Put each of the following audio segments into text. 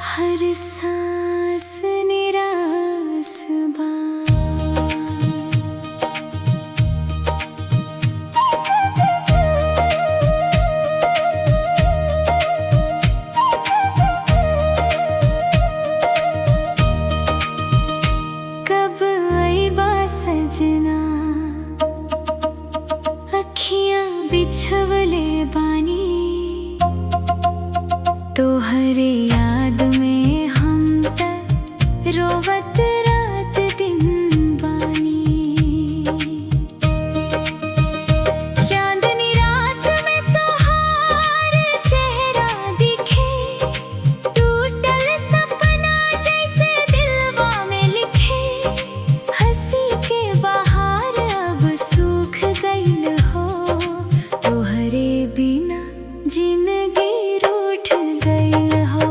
हर सांस निरास बा। कब आईबा सजना, अखियां बिछवले बानी, तोहरे याद में हम त रोवत रात दिन बानी। चांदनी रात में तोहार चेहरा दिखे, टूटल सपना जैसे दिलवा में लिखे। हंसी के बहार अब सूख गइल हो, तोहरे बिना जिंदगी रूठ गइल हो।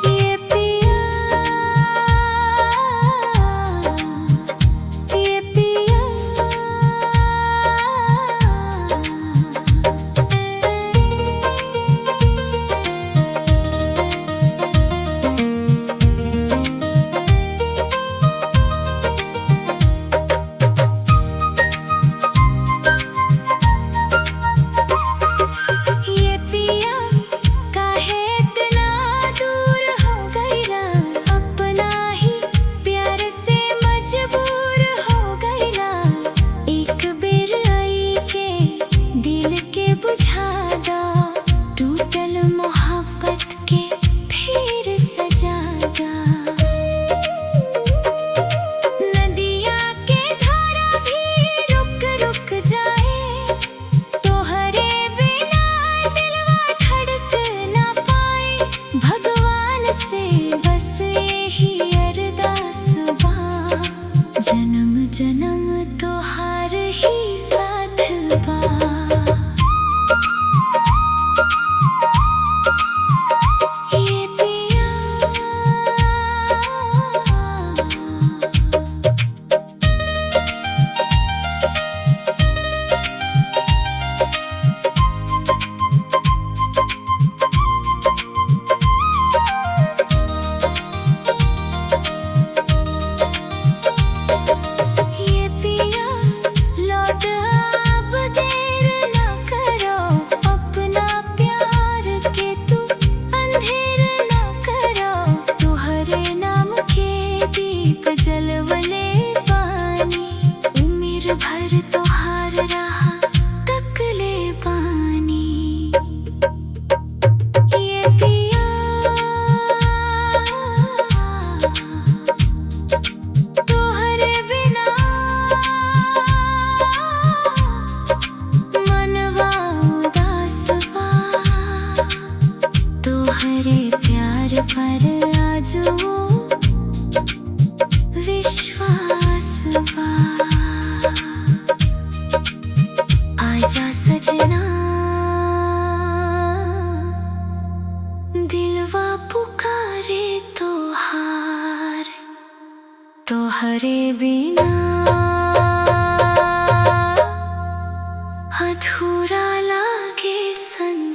ये पिया, ये पिया, ये पिया काहे इतना दूर हो गइला, अपना ही प्यार से मजबूर हो गइला। एक बेर आई के दिल के बुझा दा, टूटल मोहब्बत के फिर सजा दा। नदिया के धारा भी रुक रुक जाए, तोहरे बिना दिलवा धड़क ना पाए। भगवान से बस यही अरदास बा, जन्म जन्म तोहार ही साथ बा। ये पिया, ये पिया लौट अब देर ना करो, अपना प्यार के तू अंधेर ना करो। तोहरे नाम के दीप जलवले पानी, उम्र भर तोहार राह तकले बानी। ये पिया, तोहरे बिना मनवा उदास बा, तोहरे प्यार पर आज वो विश्वास बा। आजा सजना, दिलवा पुकारे तोहार, तोहरे बिना अधूरा लागे संसार।